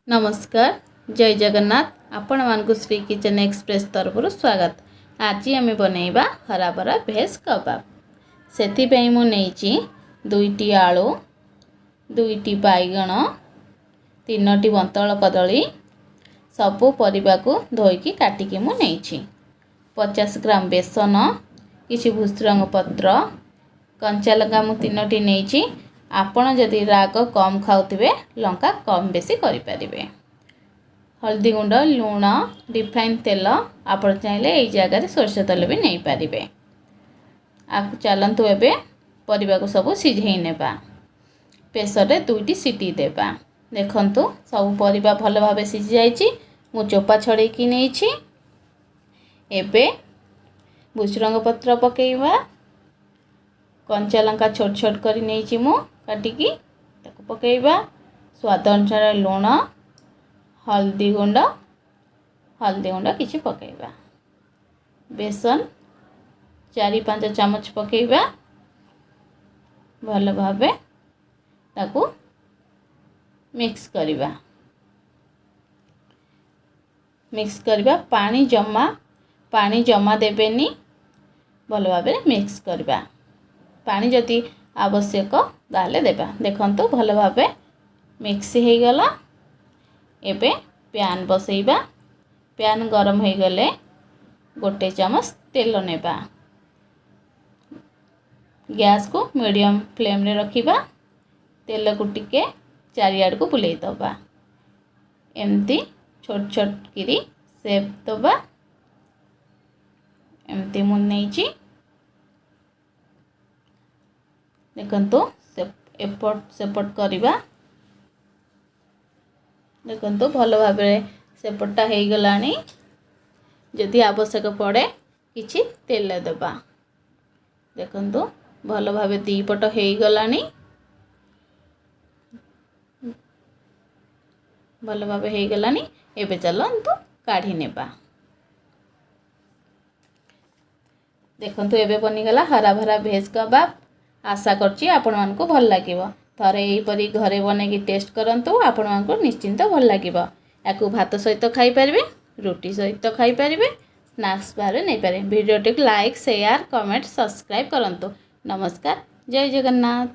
ନମସ୍କାର, ଜୟ ଜଗନ୍ନାଥ। ଆପଣମାନଙ୍କୁ Shri kitchen express ତରଫରୁ ସ୍ୱାଗତ। ଆଜି ଆମେ ବନେଇବା ହରାଭରା ଭେଜ୍ କବାବ। ସେଥିପାଇଁ ମୁଁ ନେଇଛି 2ଟି ଆଳୁ, 2ଟି ବାଇଗଣ, 3ଟି ବନ୍ତଳ କଦଳୀ। ସବୁ ପରିବାକୁ ଧୋଇକି କାଟିକି ମୁଁ ନେଇଛି। 50 ଗ୍ରାମ ବେସନ, କିଛି ଭୃସଙ୍ଗ ପତ୍ର, କଞ୍ଚା ଲଙ୍କା ମୁଁ 3ଟି ନେଇଛି। ଆପଣ ଯଦି ରାଗ କମ୍ ଖାଉଥିବେ, ଲଙ୍କା କମ୍ ବେଶୀ କରିପାରିବେ। ହଳଦୀ ଗୁଣ୍ଡ, ଲୁଣ, ରିଫାଇନ୍ ତେଲ। ଆପଣ ଚାହିଁଲେ ଏଇ ଜାଗାରେ ସୋରିଷ ତେଲ ବି ନେଇପାରିବେ। ଆଉ ଚାଲନ୍ତୁ, ଏବେ ପରିବାକୁ ସବୁ ସିଝେଇ ନେବା। ପ୍ରେସରରେ 2ଟି ସିଟି ଦେବା। ଦେଖନ୍ତୁ, ସବୁ ପରିବା ଭଲ ଭାବେ ସିଝି ଯାଇଛି। ମୁଁ ଚୋପା ଛଡ଼େଇକି ନେଇଛି। ଏବେ ଭୃସଙ୍ଗ ପତ୍ର ପକାଇବା। କଞ୍ଚା ଲଙ୍କା ଛୋଟ ଛୋଟ କରି ନେଇଛି ମୁଁ କାଟିକି, ତାକୁ ପକାଇବା। ସ୍ୱାଦ ଅନୁସାରେ ଲୁଣ, ହଳଦୀ ଗୁଣ୍ଡ, ହଳଦୀ ଗୁଣ୍ଡ କିଛି ପକାଇବା। ବେସନ 4-5 ଚାମଚ ପକାଇବା। ଭଲ ଭାବେ ତାକୁ ମିକ୍ସ କରିବା, ମିକ୍ସ କରିବା। ପାଣି ଜମା ଦେବେନି। ଭଲ ଭାବରେ ମିକ୍ସ କରିବା। ପାଣି ଯଦି ଆବଶ୍ୟକ, ତାହେଲେ ଦେବା। ଦେଖନ୍ତୁ, ଭଲ ଭାବେ ମିକ୍ସ ହେଇଗଲା। ଏବେ ପ୍ୟାନ୍ ବସେଇବା। ପ୍ୟାନ୍ ଗରମ ହେଇଗଲେ 1 ଚାମଚ ତେଲ ନେବା। ଗ୍ୟାସ୍କୁ ମିଡ଼ିୟମ୍ ଫ୍ଲେମ୍ରେ ରଖିବା। ତେଲକୁ ଟିକେ ଚାରିଆଡ଼କୁ ବୁଲେଇ ଦେବା। ଏମିତି ଛୋଟ ଛୋଟ କିରି ସେପ୍ ଦେବା। ଏମିତି ମୁଁ ନେଇଛି। ଦେଖନ୍ତୁ, ସେ ଏପଟ ସେପଟ କରିବା। ଦେଖନ୍ତୁ, ଭଲ ଭାବରେ ସେପଟଟା ହେଇଗଲାଣି। ଯଦି ଆବଶ୍ୟକ ପଡ଼େ, କିଛି ତେଲ ଦେବା। ଦେଖନ୍ତୁ, ଭଲ ଭାବେ ଦୁଇ ପଟ ହେଇଗଲାଣି। ଭଲ ଭାବେ ହେଇଗଲାଣି। ଏବେ ଚାଲନ୍ତୁ କାଢ଼ି ନେବା। ଦେଖନ୍ତୁ, ଏବେ ବନିଗଲା ହରାଭରା ଭେଜ୍ କବାବ। ଆଶା କରୁଛି ଆପଣମାନଙ୍କୁ ଭଲ ଲାଗିବ। ଥରେ ଏହିପରି ଘରେ ବନେଇକି ଟେଷ୍ଟ କରନ୍ତୁ, ଆପଣମାନଙ୍କୁ ନିଶ୍ଚିନ୍ତ ଭଲ ଲାଗିବ। ୟାକୁ ଭାତ ସହିତ ଖାଇପାରିବେ, ରୁଟି ସହିତ ଖାଇପାରିବେ, ସ୍ନାକ୍ସ ଭାବରେ ନେଇପାରିବେ। ଭିଡ଼ିଓଟିକୁ ଲାଇକ୍, ସେୟାର, କମେଣ୍ଟ, ସବସ୍କ୍ରାଇବ୍ କରନ୍ତୁ। ନମସ୍କାର, ଜୟ ଜଗନ୍ନାଥ।